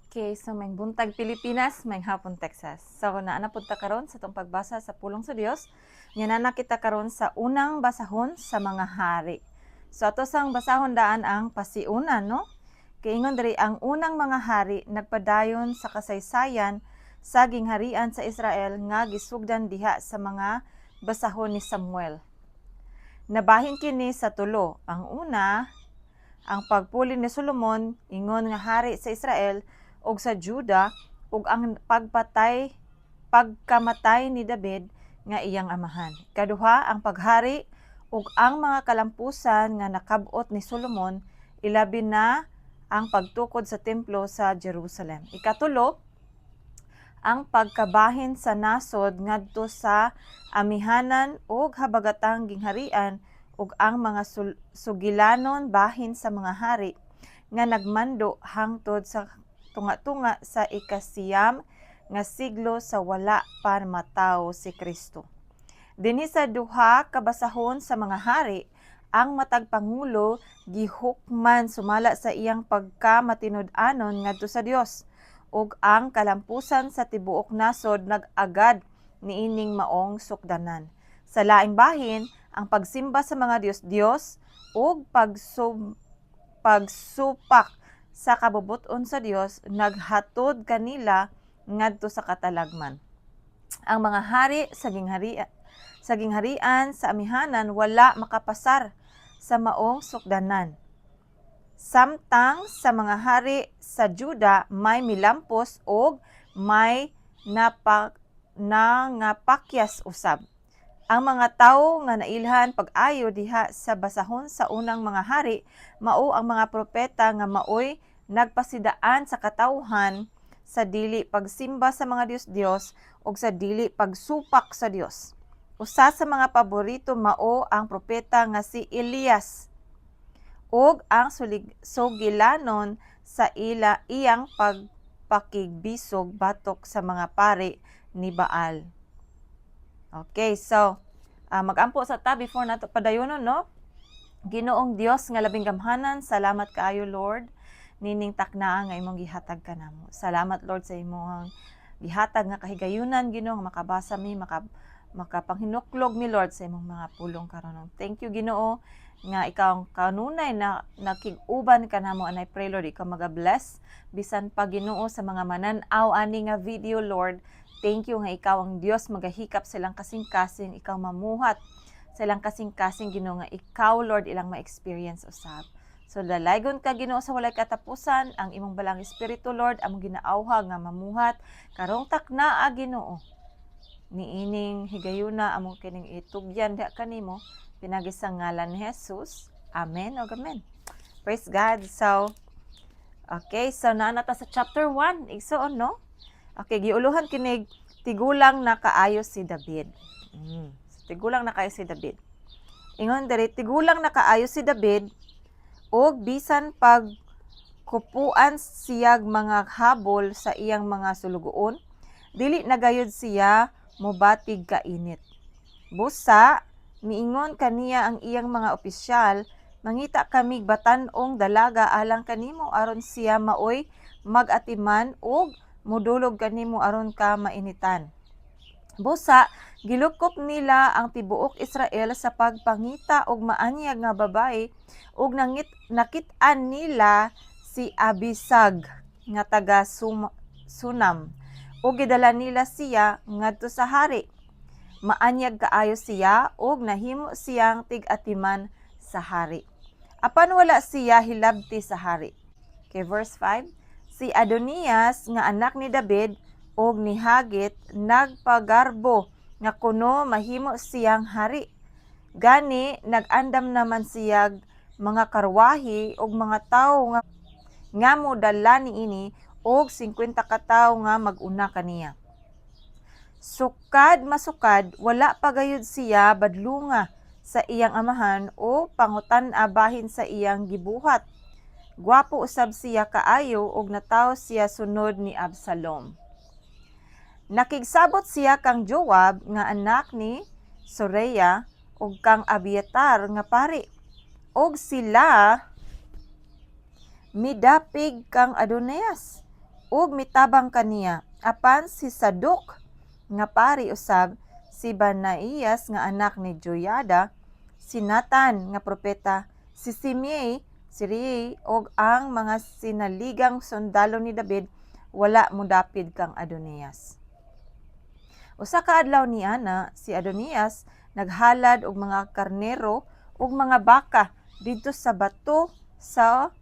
Okay, so maayong buntag, Pilipinas, maayong hapon, Texas. So naa na pud ta karon sa atong pagbasa sa pulong sa Dios. Nya naa na kita karon sa unang basahon sa mga hari. So ato sang basahon daan ang pasiuna, no? Kay ingon diri, ang unang mga hari nagpadayon sa kasaysayan sa gingharian sa Israel nga gisugdan diha sa mga basahon ni Samuel. Nabahin kini sa tulo. Ang una, ang pagpuli ni Solomon ingon nga hari sa Israel ug sa Juda ug ang pagkamatay ni David nga iyang amahan. Kaduha, ang paghari ug ang mga kalampusan nga nakab-ot ni Solomon, ilabi na ang pagtukod sa templo sa Jerusalem. Ikatulo, ang pagkabahin sa nasod ngadto sa amihanan ug habagatang gingharian ug ang mga sugilanon bahin sa mga hari nga nagmando hangtod sa tunga-tunga sa 9 nga siglo sa wala pa matawo si Kristo. Dinhi sa duha ka basahon sa mga hari, ang matag pangulo gihukman sumala sa iyang pagkamatinud-anon ngadto sa Dios ug ang kalampusan sa tibuok nasod nag-agad niining maong sukdanan. Sa laing bahin, ang pagsimba sa mga dios-dios ug pagsupak sa kabubut-on sa Dios naghatod kanila ngadto sa katalagman. Ang mga hari sa gingharian sa amihanan wala makapasar sa maong sukdanan. Samtang sa mga hari sa Juda may milampos og may nangapakyas usab. Ang mga tawo nga nailhan pag-ayo diha sa basahon sa unang mga hari mao ang mga propeta nga maoy nagpasidaan sa katawhan sa dili pagsimba sa mga dios-dios ug sa dili pagsupak sa Dios. Usa sa mga paborito mao ang propeta nga si Elias ug ang sugilanon sa iyang pagpakigbisog batok sa mga pari ni Baal. Okay, so magampo sa ta before nato padayonon, no? Ginoong Dios nga labing gamhanan, salamat kaayo, Lord, nining taknaa nga imong gihatag kanamo. Salamat, Lord, sa imong gihatag nga kahigayunan, Ginoo, nga makabasa mi, makapanghinuklog mi, Lord, sa imong mga pulong karon. Thank you, Ginoo, nga ikaw ang kanunay na nakig-uban kanamo, and I pray, Lord, ikaw maga-bless bisan pa, Ginoo, sa mga manan-aw ani nga video, Lord. Thank you nga ikaw ang Dios magahikap silang kasing-kasing, ikaw mamuhat silang kasing-kasing, Ginoo, nga ikaw, Lord, ilang ma-experience usab. So dalaygon ka, Ginoo, sa walay katapusan. Ang imong balang espiritu, Lord, among ginaawhag nga mamuhat karong taknaa, Ginoo. Niining higayuna among kining itugyan diha kanimo pinagi sa ngalan ni Jesus. Amen ug amen. Praise God. So okay, so naa na ta sa chapter 1. Igsoon, no? Okay, giuluhan kinig "Tigulang na kaayo si David." So, tigulang na kaayo si David. Ingon diri, tigulang na kaayo si David ug bisan pag kupuan siyag mga habol sa iyang mga sulugoon, dili na gayud siya mobatig kainit. Busa, miingon kaniya ang iyang mga opisyal, "Mangita kamig batan-ong dalaga alang kanimo aron siya maoy mag-atiman ug mudulog kanimo aron ka mainitan." Busa, gilukop nila ang tibuok Israel sa pagpangita og maanyag nga babae ug nakit-an nila si Abisag nga taga Sunam ug gidala nila siya ngadto sa hari. Maanyag kaayo siya ug nahimo siyang tig-atiman sa hari. Apan wala siya hilabti sa hari. Okay, verse 5. Si Adonias nga anak ni David ug ni Hagit nagpagarbo nga kuno mahimo siyang hari. Gani nag-andam naman siyag mga karwahe ug mga tawo nga modala niini og 50 ka tawo nga mag-una kaniya. Sukad masukad, wala pa gayud siya badlunga sa iyang amahan o pangutan-a bahin sa iyang gibuhat. Gwapo usab siya kaayo ug natawo siya sunod ni Absalom. Nakigsabot siya kang Joab nga anak ni Zeruya ug kang Abiatar nga pari. Og sila midapig kang Adonias. Ug mitabang kaniya. Apan si Sadok nga pari usab, si Banaías nga anak ni Joyada, si Nathan nga propeta, si Simei, si Rei ug ang mga sinaligang sundalo ni David wala modapid kang Adonias. Usa ka adlaw niana, si Adonias naghalad og mga karnero ug mga baka didto sa bato sa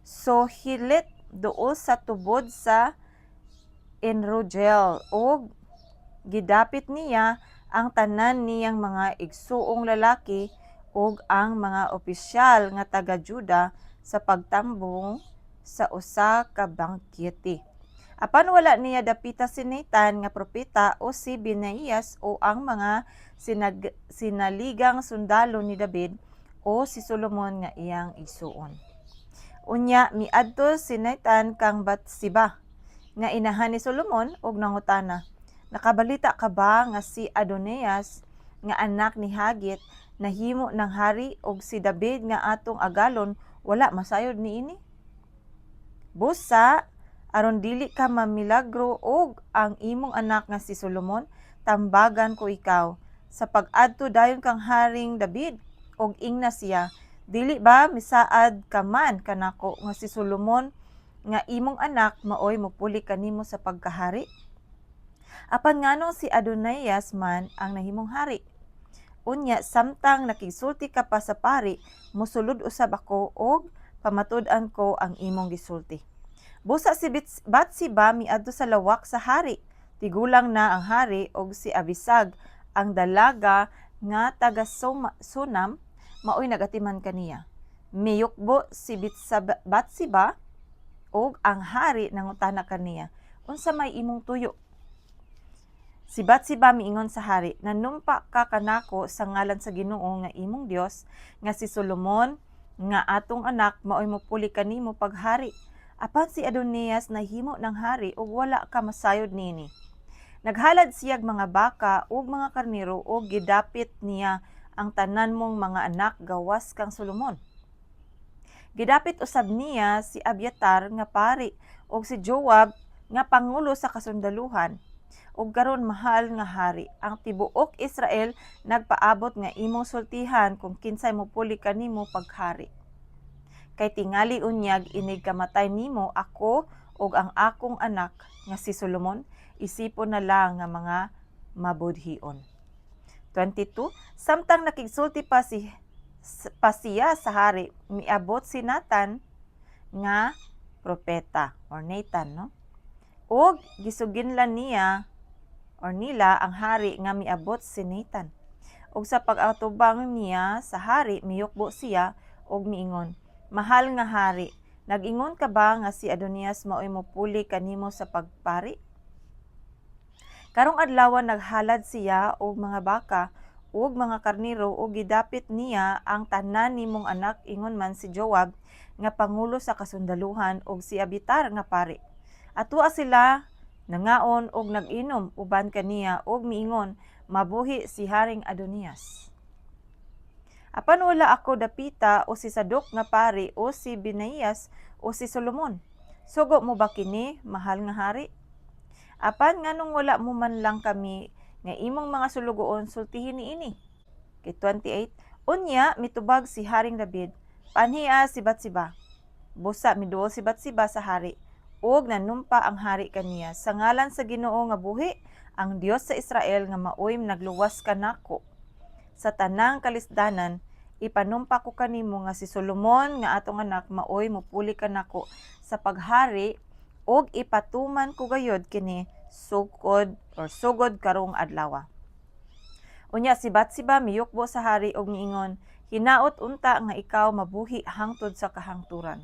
Sohilet, duol sa tubod sa Enrogel, ug gidapit niya ang tanan niyang mga igsuong lalaki ug ang mga opisyal nga taga Juda sa pagtambong sa usa ka bangkete. Apan wala niya dapita si Nathan nga propeta o si Benaias o ang mga sinaligang sundalo ni David o si Solomon nga iyang igsuon. Unya miadto si Nathan kang Batseba nga inahan ni Solomon ug nangutana, "Nakabalita ka ba nga si Adonias nga anak ni Hagit nahimo ng hari ug si David nga atong agalon wala masayod niini? Busa aron dili ka mamilagro og ang imong anak nga si Solomon, tambagan ko ikaw sa pag-adto dayon kang Haring David ug ingna siya, 'Dili ba misaad ka man kanako nga si Solomon nga imong anak maoy mopuli kanimo sa pagkahari? Apan nganong si Adonias man ang nahimong hari?' Unya samtang nakigsulti ka pa sa pari, mosulod usab ako og pamatud-an ko ang imong gisulti." Busa si Batseba miadto sa lawak sa hari. Tigulang na ang hari og si Abisag ang dalaga nga taga Sunam maoy nagatiman kaniya. Miyukbo si Batseba ug ang hari nangutana kaniya, "Unsa may imong tuyo?" Si Batseba miingon sa hari, "Nanumpa ka kanako sa ngalan sa Ginoo nga imong Dios nga si Solomon nga atong anak maoy mopuli kanimo paghari. Apan si Adonias nahimo ng hari ug wala ka masayod niini. Naghalad siyag mga baka ug mga karnero ug gidapit niya ang tanan mong mga anak gawas kang Solomon. Gidapit usab niya si Abiatar nga pari ug si Joab nga pangulo sa kasundaluhan. Ug karon, mahal nga hari, ang tibuok Israel nagpaabot nga imong sultihan kung kinsay mopuli kanimo paghari. Kay tingali unyag inig kamatay nimo, ako ug ang akong anak nga si Solomon isipon na lang nga mga mabudhion." 22. Samtang nakigsulti pa siya sa hari, miabot si Nathan nga propeta or Nathan, no? Ug gisuginlan niya or nila ang hari nga miabot si Nathan. Ug sa pag-atubang niya sa hari, miyukbo siya ug miingon, "Mahal nga hari, nag-ingon ka ba nga si Adonias maoy mopuli kanimo sa pagpari? Karong adlaw naghalad siya og mga baka ug mga karnero ug gidapit niya ang tanan nimong anak, ingon man si Joab nga pangulo sa kasundaluhan ug si Abiatar nga pari. Atua sila nangaon og nag-inom uban kaniya ug miingon, 'Mabuhi si Haring Adonias.' Apan wala ako dapita o si Sadok nga pari o si Benaias o si Solomon. Sugo mo ba kini, mahal nga hari? Apan nganong wala mo man lang kami nga imong mga sulugoon sultihin niini?" Kay 28. Unya mitubag si Haring David, "Paanhia si Batseba." Busa miduol si Batseba sa hari ug nanumpa ang hari kaniya, "Sa ngalan sa Ginoo nga buhi, ang Dios sa Israel nga maoy nagluwas kanako sa tanang kalisdanan, ipanumpa ko kanimo nga si Solomon nga atong anak maoy mopuli kanako sa paghari ug ipatuman ko gayud kini sukod or sugod karong adlaw." Unya si Batseba miyukbo sa hari ug miingon, "Hinaot unta nga ikaw mabuhi hangtod sa kahangturan."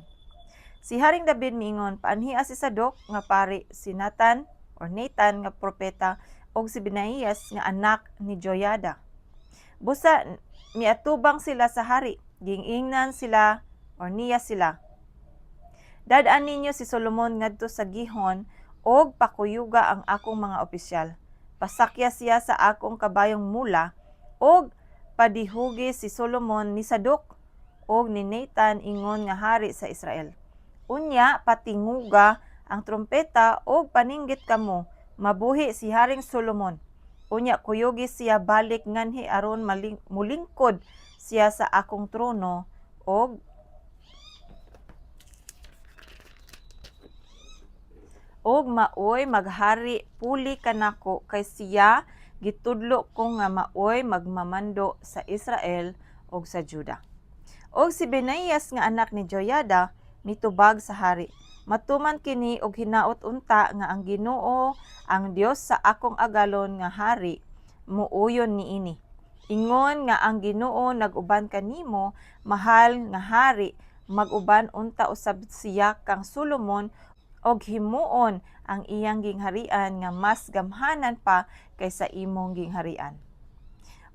Si Haring David miingon, "Paanhia si Sadok nga pari, si Nathan or Nathan nga propeta ug si Benaias nga anak ni Joyada." Busa miatubang sila sa hari, giingnan sila or niya sila, "Dad-an ninyo si Solomon ngadto sa Gihon og pakuyuga ang akong mga opisyal. Pasakya siya sa akong kabayong mula og padihugi si Solomon ni Sadok og ni Nathan ingon nga hari sa Israel. Unya patinguga ang trumpeta ug paninggit kamo, "Mabuhi si Haring Solomon." Unya kuyugi siya balik nganhi aron mulingkod siya sa akong trono ug maoy maghari puli kanako, kay siya gitudlo ko nga maoy magmamando sa Israel ug sa Juda." Og si Benayas nga anak ni Joyada mitubag sa hari, "Matuman kini og hinaot unta nga ang Ginoo, ang Dios sa akong agalon nga hari, muuyon niini. Ingon nga ang Ginoo nag-uban kanimo, mahal nga hari, mag-uban unta usab siya kang Solomon og himuon ang iyang gingharian nga mas gamhanan pa kaysa imong gingharian."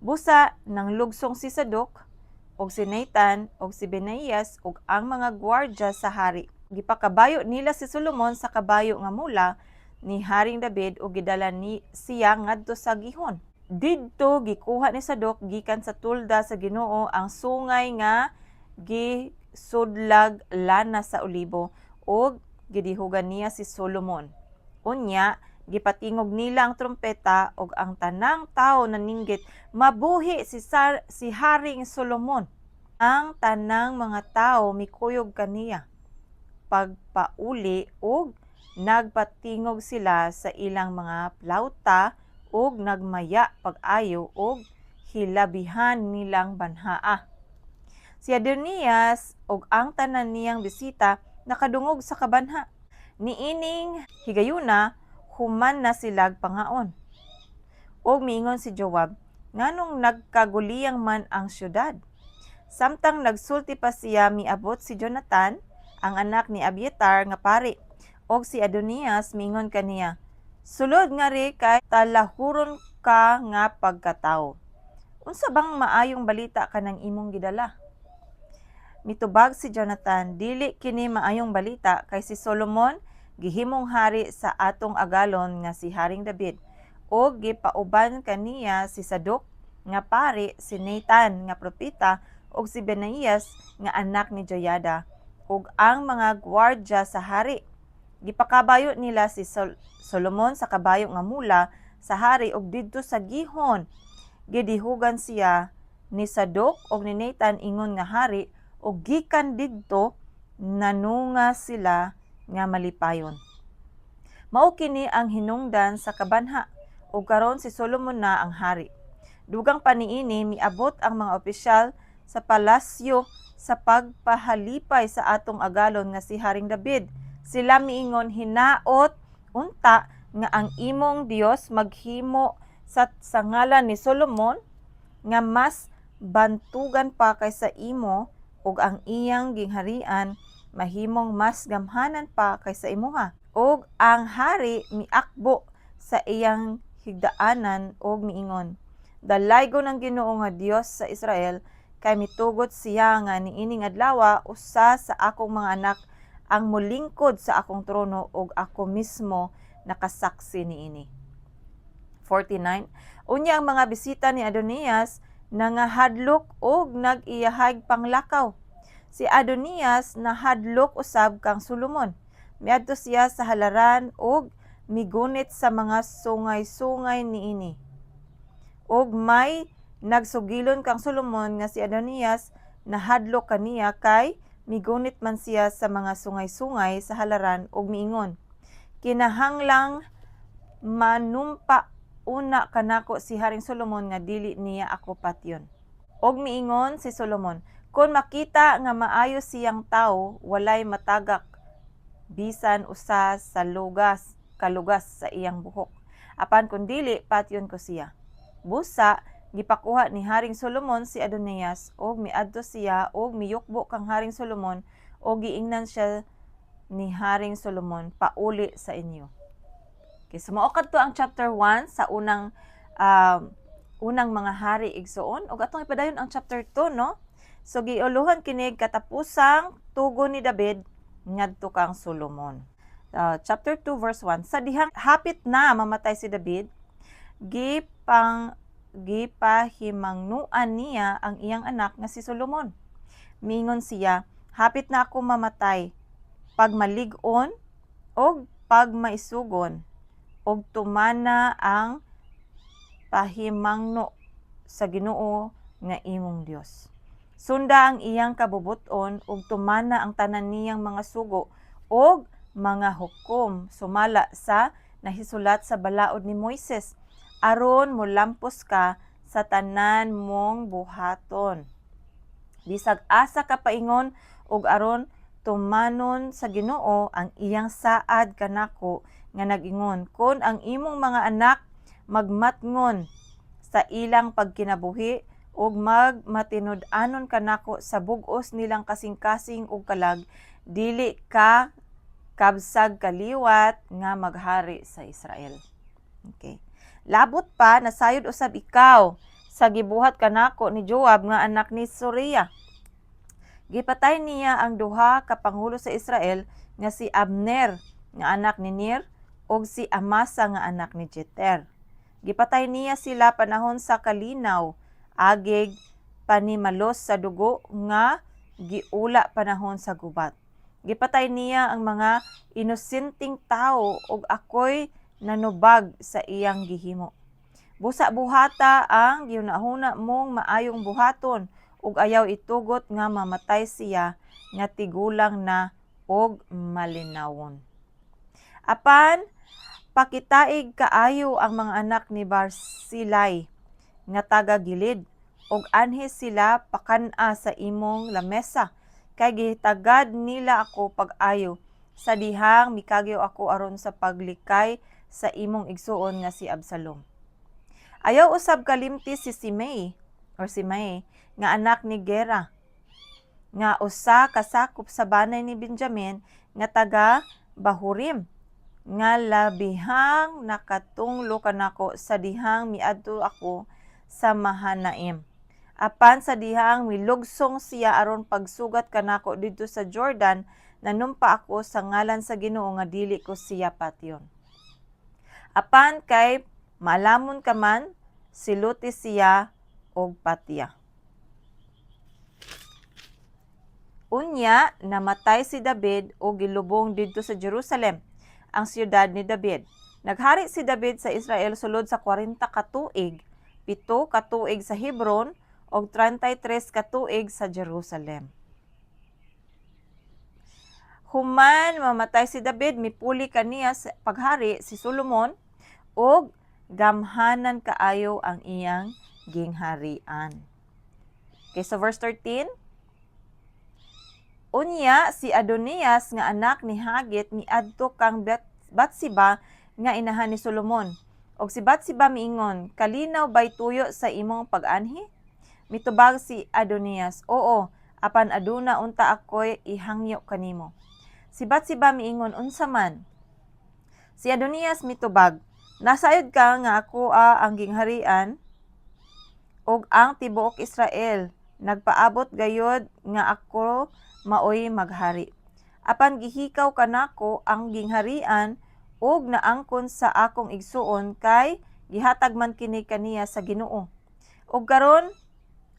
Busa nang lugsong si Sadok og si Nathan og si Benayas ug ang mga gwardya sa hari. Gipakabayo nila si Solomon sa kabayo nga mula ni Haring David ug gidala ni siya ngadto sa Gihon. Didto gikuha ni Sadok gikan sa tulda sa Ginoo ang sungay nga gisudlag lana sa olibo ug gidihugan niya si Solomon. Unya gipatingog nila ang trumpeta ug ang tanang tawo naninggit, "Mabuhi si Haring Solomon." Ang tanang mga tawo mikuyog kaniya pagpauli ug nagpatingog sila sa ilang mga plawta ug nagmaya pag-ayo ug hilabihan nilang banhaa. Si Adonias ug ang tanan niyang bisita nakadungog sa kabanha. Niining higayuna, human na silag pangaon. Og miingon si Joab, "Nganong nagkaguliyang man ang syudad?" Samtang nagsulti pa siya, miabot si Jonathan, ang anak ni Abiatar nga pari, og si Adonias miingon kaniya, "Sulod ngari kay talahuron ka nga pagkatawo. Unsa bang maayong balita kanang imong gidala?" Mitubag si Jonathan, "Dili kini maayong balita, kay si Solomon gihimong hari sa atong agalon nga si Haring David ug gipauban kaniya si Sadok nga pari, si Nathan nga propeta ug si Benaias nga anak ni Joyada ug ang mga gwardya sa hari. Gipakabayo nila si Solomon sa kabayo nga mula sa hari ug didto sa Gihon gidihugan siya ni Sadok ug ni Nathan ingon nga hari, ug gikan didto nanunga sila nga malipayon. Mao kini ang hinungdan sa kabanha, ug karon si Solomon na ang hari." Dugang pa niini, miabot ang mga opisyal sa palasyo sa pagpahalipay sa atong agalon nga si Haring David. Sila miingon, "Hinaot unta nga ang imong Dios maghimo sa ngalan ni Solomon nga mas bantugan pa kaysa imo ug ang iyang gingharian mahimong mas gamhanan pa kaysa imuha." Ug ang hari miakbo sa iyang higdaanan ug miingon, "Dalaygon ang Ginoo nga Dios sa Israel, kay mitugot siya nga niining adlawa usa sa akong mga anak ang molingkod sa akong trono, ug ako mismo nakasaksi niini." 49. Unya ang mga bisita ni Adonias nangahadlok og nag-iyahag panglakaw. Si Adonias nahadlok usab kang Solomon. Miadto siya sa halaran ug migunit sa mga sungay-sungay niini. Og may nagsugilon kang Solomon nga si Adonias nahadlok kaniya kay migunit man siya sa mga sungay-sungay sa halaran ug miingon, "Kinahanglang manumpa una kanako si Haring Solomon nga dili niya ako patyon." Og miingon si Solomon, "Kon makita nga maayo siyang tawo, walay matagak bisan usa sa lugas kalugas sa iyang buhok. Apan kung dili, patyon ko siya." Busa gipakuha ni Haring Solomon si Adonias ug miadto siya ug miyukbo kang Haring Solomon ug giingnan siya ni Haring Solomon, "Pauli sa inyo." Okay, so mao kadto ang chapter 1 sa unang mga hari, igsuon, ug atong ipadayon ang chapter 2, no? So giuluhan kini katapusang tugon ni David ngadto kang Solomon. Chapter 2 verse 1. Sa dihang hapit na mamatay si David, gipahimangnuan niya ang iyang anak nga si Solomon. Mingon siya, "Hapit na ako mamatay. Pagmalig-on Og pagmaisugon ug tumana ang pahimangno sa Ginoo nga imong Dios. Sunda ang iyang kabubut-on ug tumana ang tanan niyang mga sugo ug mga hukom sumala sa nahisulat sa balaod ni Moises, aron molampos ka sa tanan mong buhaton bisag asa ka paingon, ug aron tumanon sa Ginoo ang iyang saad kanako nga nag-ingon, "Kon ang imong mga anak magmatngon sa ilang pagkinabuhi ug magmatinud-anon kanako sa bug-os nilang kasing-kasing ug kalag, dili ka kabsag kaliwat nga maghari sa Israel." Okay. Labot pa, nasayod usab ikaw sa gibuhat kanako ni Joab nga anak ni Zeruiah. Gipatay niya ang duha ka pangulo sa Israel nga si Abner nga anak ni Ner ug si Amasa nga anak ni Jeter. Gipatay niya sila panahon sa kalinaw, agig panimalos sa dugo nga giula panahon sa gubat. Gipatay niya ang mga inosenteng tawo ug ako'y nanubag sa iyang gihimo. Busa buhata ang gihunahuna mong maayong buhaton ug ayaw itugot nga mamatay siya nga tigulang na og malinawon. Apan pakitaig kaayo ang mga anak ni Barzillai nga taga Gilead ug anhi sila pakan-a sa imong lamesa, kay gitagad nila ako pag-ayo sa dihang mikagyo ako aron sa paglikay sa imong igsuon nga si Absalom. Ayaw usab kalimti si Simei or Simei nga anak ni Gera nga usa ka sakop sa banay ni Benjamin nga taga Bahurim, nga labihang nakatunglo kanako sa dihang miadto ako sa Mahanaim. Apan sa dihang milugsong siya aron pagsugat kanako didto sa Jordan, nanumpa ako sa ngalan sa Ginoo nga dili ko siya patyon. Apan kay maalamon ka man, siluti siya og patya. Unya namatay si David ug gilubong didto sa Jerusalem, ang siyudad ni David. Naghari si David sa Israel sulod sa 40 ka tuig, 7 ka tuig sa Hebron ug 33 ka tuig sa Jerusalem. Human mamatay si David, mipuli kaniya sa paghari si Solomon ug gamhanan kaayo ang iyang gingharian. Okay, so verse 13. Unya si Adonias nga anak ni Hagit miadto kang Batseba nga inahan ni Solomon. Og si Batseba miingon, "Kalinaw bay tuyo sa imong pag-anhi?" Mitubag si Adonias, "Oo, apan aduna unta ako'y ihangyo kanimo." Si Batseba miingon, "Unsa man?" Si Adonias mitubag, "Nasayod ka nga ako ang gingharian ug ang tibuok Israel nagpaabot gayod nga ako maoy maghari. Apan gihikaw kanako ang gingharian ug naangkon sa akong igsuon, kay gihatag man kini kaniya sa Ginoo. Ug karon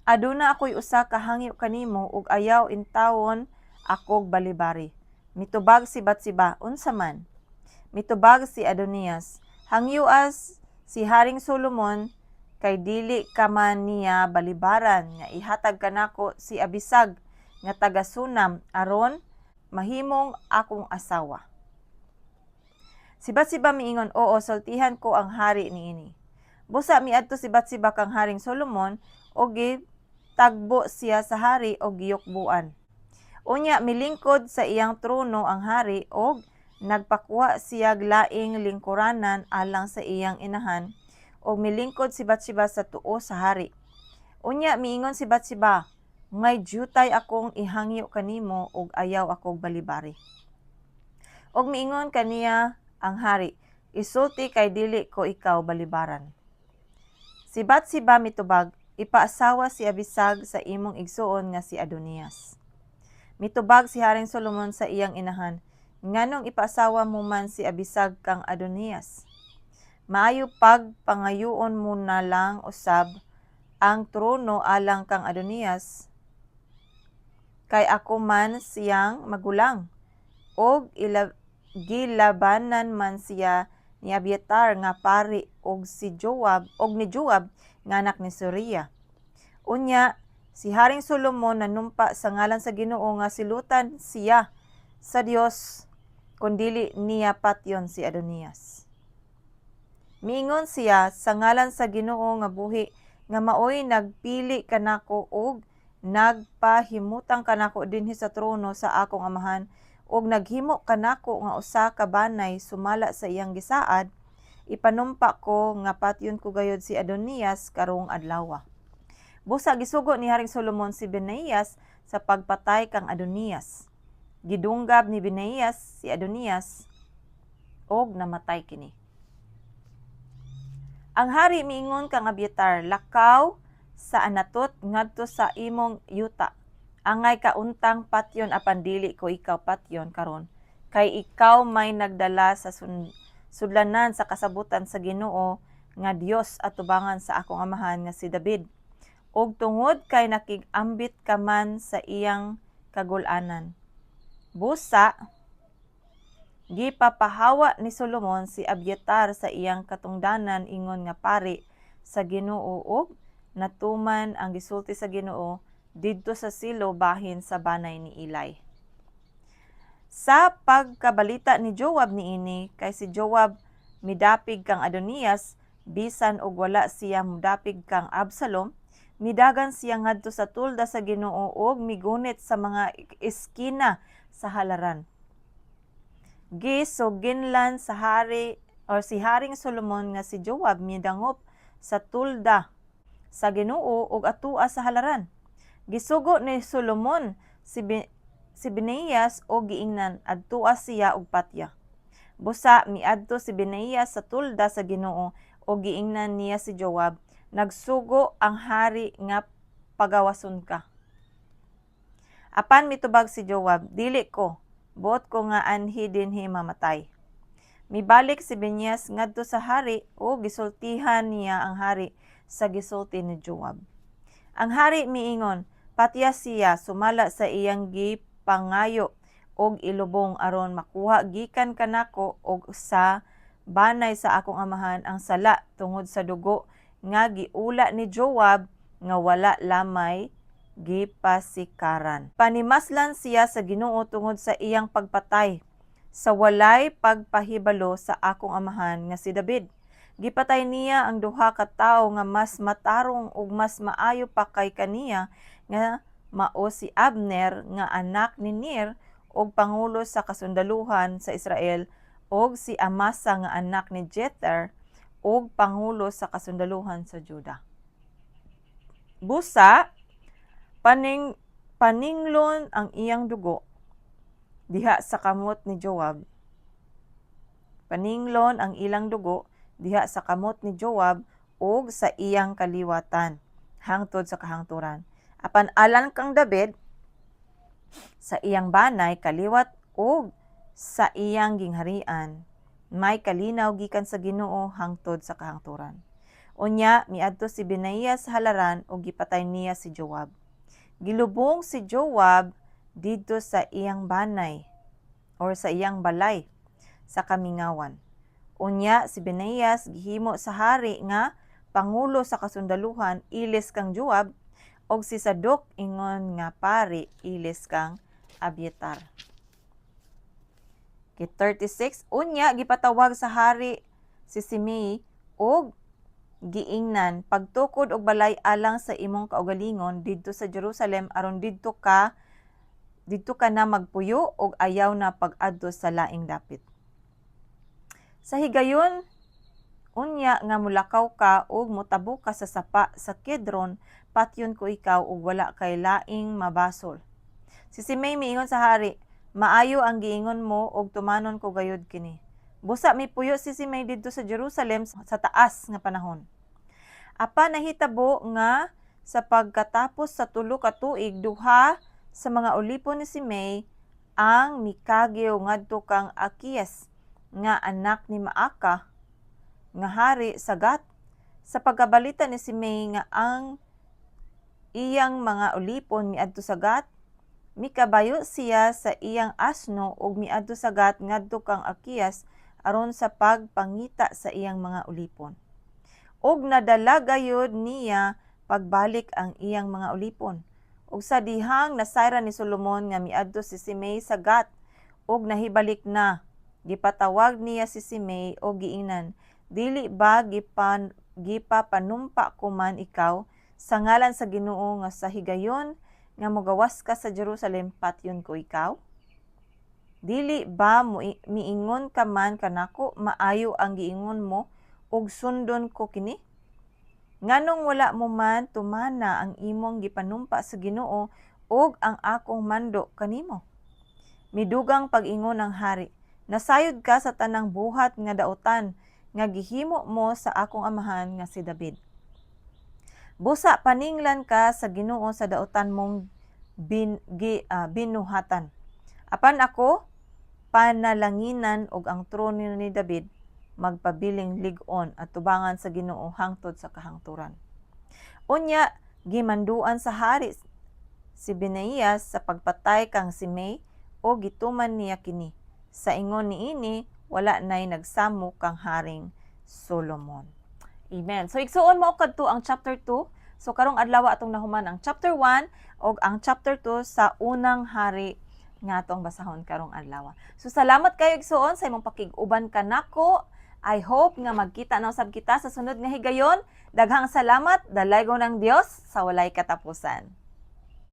aduna ako'y usa ka hangyo kanimo ug ayaw intawon akog balibari." Mitubag si Batseba, "Unsa man?" Mitubag si Adonias, "Hangyoa si Haring Solomon, kay dili ka man niya balibaran, nga ihatag kanako si Abisag nga taga Sunam aron mahimong akong asawa." Si Batseba miingon, "Oo, sultihan ko ang hari niini." Busa miadto si Batseba kang Haring Solomon ug gitagbo siya sa hari og giyukbuan. Unya milingkod sa iyang trono ang hari og nagpakuha siya laing lingkuranan alang sa iyang inahan, ug milingkod si Batseba sa tuo sa hari. Unya miingon si Batseba, "May dyutay akong ihangyo kanimo ug ayaw akog balibari." Ug miingon kaniya ang hari, "Isulti, kay dili ko ikaw balibaran." Si Batseba mitubag, "Ipaasawa si Abisag sa imong igsuon nga si Adonias." Mitubag si Haring Solomon sa iyang inahan, "Nganong ipaasawa mo man si Abisag kang Adonias? Maayo pag pangayoon mo na lang usab ang trono alang kang Adonias, kay ako man siyang magulang ug Gilabanan man siya ni Abiatar nga pari og si Joab og ni Joab nga anak ni Zeruiah. Unya si Haring Solomon nanumpa sa ngalan sa Ginoo nga silutan siya sa Dios kung dili niya patyon si Adonias. Miingon siya, "Sa ngalan sa Ginoo nga buhi nga maoy nagpili kanako og nagpahimutang kanako dinhi sa trono sa akong amahan ug naghimo kanako nga usa ka banay sumala sa iyang gisaad, ipanumpa ko nga patyon ko gayud si Adonias karong adlaw." Busa gisugo ni Haring Solomon si Benaias sa pagpatay kang Adonias. Gidunggab ni Benaias si Adonias og namatay kini. Ang hari miingon kang Abiatar, "Lakaw sa Anatot ngadto sa imong yuta. Angay ka untang patyon apan dili ko ikaw patyon karon kay ikaw may nagdala sa sudlanan sa kasabutan sa Ginoo nga Dios atubangan sa akong amahan nga si David ug tungod kay nakig-ambit ka man sa iyang kagul-anan." Busa gipapahawa ni Solomon si Abiatar sa iyang katungdanan ingon nga pari sa Ginoo ug natuman ang gisulti sa Ginoo didto sa Silo bahin sa banay ni Eli. Sa pagkabalita ni Joab niini, kay si Joab midapig kang Adonias bisan og wala siya modapig kang Absalom, midagan siya ngadto sa tolda sa Ginoo ug migunit sa mga eskina sa halaran. Gisuginlan sa hari or si Haring Solomon nga si Joab midangop sa tolda sa Ginoo ug atua sa halaran. Gisugo ni Solomon si Benaias og giingnan, "Adtua siya ug patya." Busa miadto si Benaias sa tolda sa Ginoo ug giingnan niya si Joab, "Nagsugo ang hari nga pagawason ka." Apan mitubag si Joab, "Dili ko, buot ko nga anhi dinhi mamatay." Mibalik si Benaias ngadto sa hari ug gisultihan niya ang hari sa gisulti ni Joab. Ang hari miingon, "Patya siya sumala sa iyang gipangayo og ilubong aron makuha gikan kanako og sa banay sa akong amahan ang sala tungod sa dugo nga giula ni Joab nga wala lamay gipasikaran. Panimaslan siya sa Ginoo tungod sa iyang pagpatay sa walay pagpahibalo sa akong amahan nga si David. Gipatay niya ang duha ka tawo nga mas matarong ug mas maayo pa kay kaniya nga mao si Abner nga anak ni Ner ug pangulo sa kasundaluhan sa Israel ug si Amasa nga anak ni Jether ug pangulo sa kasundaluhan sa Juda. Busa paninglon ang iyang dugo diha sa kamot ni Joab. Paninglon ang ilang dugo diha sa kamot ni Joab ug sa iyang kaliwatan hangtod sa kahangturan. Apan alang kang David, sa iyang banay kaliwat ug sa iyang gingharian, may kalinaw gikan sa Ginoo hangtod sa kahangturan." Unya miadto si Benaiah sa halaran ug gipatay niya si Joab. Gilubong si Joab didto sa iyang banay or sa iyang balay sa kamingawan. Unya si Benaias gihimo sa hari nga pangulo sa kasundaluhan ilis kang Joab ug si Sadok ingon nga pari ilis kang Abiatar. Kay 36, unya gipatawag sa hari si Simei ug giingnan, "Pagtukod og balay alang sa imong kaugalingon didto sa Jerusalem aron didto ka na magpuyo ug ayaw na pag-adto sa laing dapit. Sa higayon unya nga mulakaw ka ug motabok ka sa sapa sa Kidron, patyon ko ikaw ug wala kay laing mabasol." Si Simei miingon sa hari, "Maayo ang giingon mo ug tumanon ko gayud kini." Busa mipuyo si Simei didto sa Jerusalem sa taas nga panahon. Apan nahitabo nga sa pagkatapos sa 3 ka tuig, duha sa mga ulipon ni Simei ang mikagiw ngadto kang Akias nga anak ni Maaka nga hari sa Gat. Sa pagkabalita ni Simei nga ang iyang mga ulipon miadto sa Gat, Mikabayo siya sa iyang asno ug miadto sa Gat ngadto kang Akias aron sa pagpangita sa iyang mga ulipon. Ug nadala gayud niya pagbalik ang iyang mga ulipon. Ug sa dihang nasayran ni Solomon nga miadto si Simei sa Gat ug nahibalik na, gipatawag niya si Simei ug giingnan, "Dili ba gipapanumpa ko man ikaw sa ngalan sa Ginoo nga sa higayon nga mogawas ka sa Jerusalem, patyon ko ikaw? Dili ba miingon ka man kanako, 'Maayo ang giingon mo ug sundon ko kini'? Nganong wala mo man tumana ang imong gipanumpa sa Ginoo ug ang akong mando kanimo?" Midugang pag-ingon ang hari, "Nasayod ka sa tanang buhat nga dautan nga gihimo mo sa akong amahan nga si David. Busa paninglan ka sa Ginoo sa dautan mong binuhatan. Apan ako panalanginan ug ang trono ni David magpabiling lig-on at tubangan sa Ginoo hangtod sa kahangturan." Unya gimanduan sa hari si Benaias sa pagpatay kang Simei o gituman niya kini. Sa ingon niini, wala nay nagsamo kang Haring Solomon. Amen. So igsuon, mao kadto ang chapter 2. So karong adlaw atong nahuman ang chapter 1 ug ang chapter 2 sa Unang Hari nga atong basahon karong adlaw. So salamat kayo, igsuon, sa imong pakig-uban kanako. I hope nga magkita na usab kita sa sunod nga higayon. Daghang salamat, dalaygon ng Dios sa walay katapusan.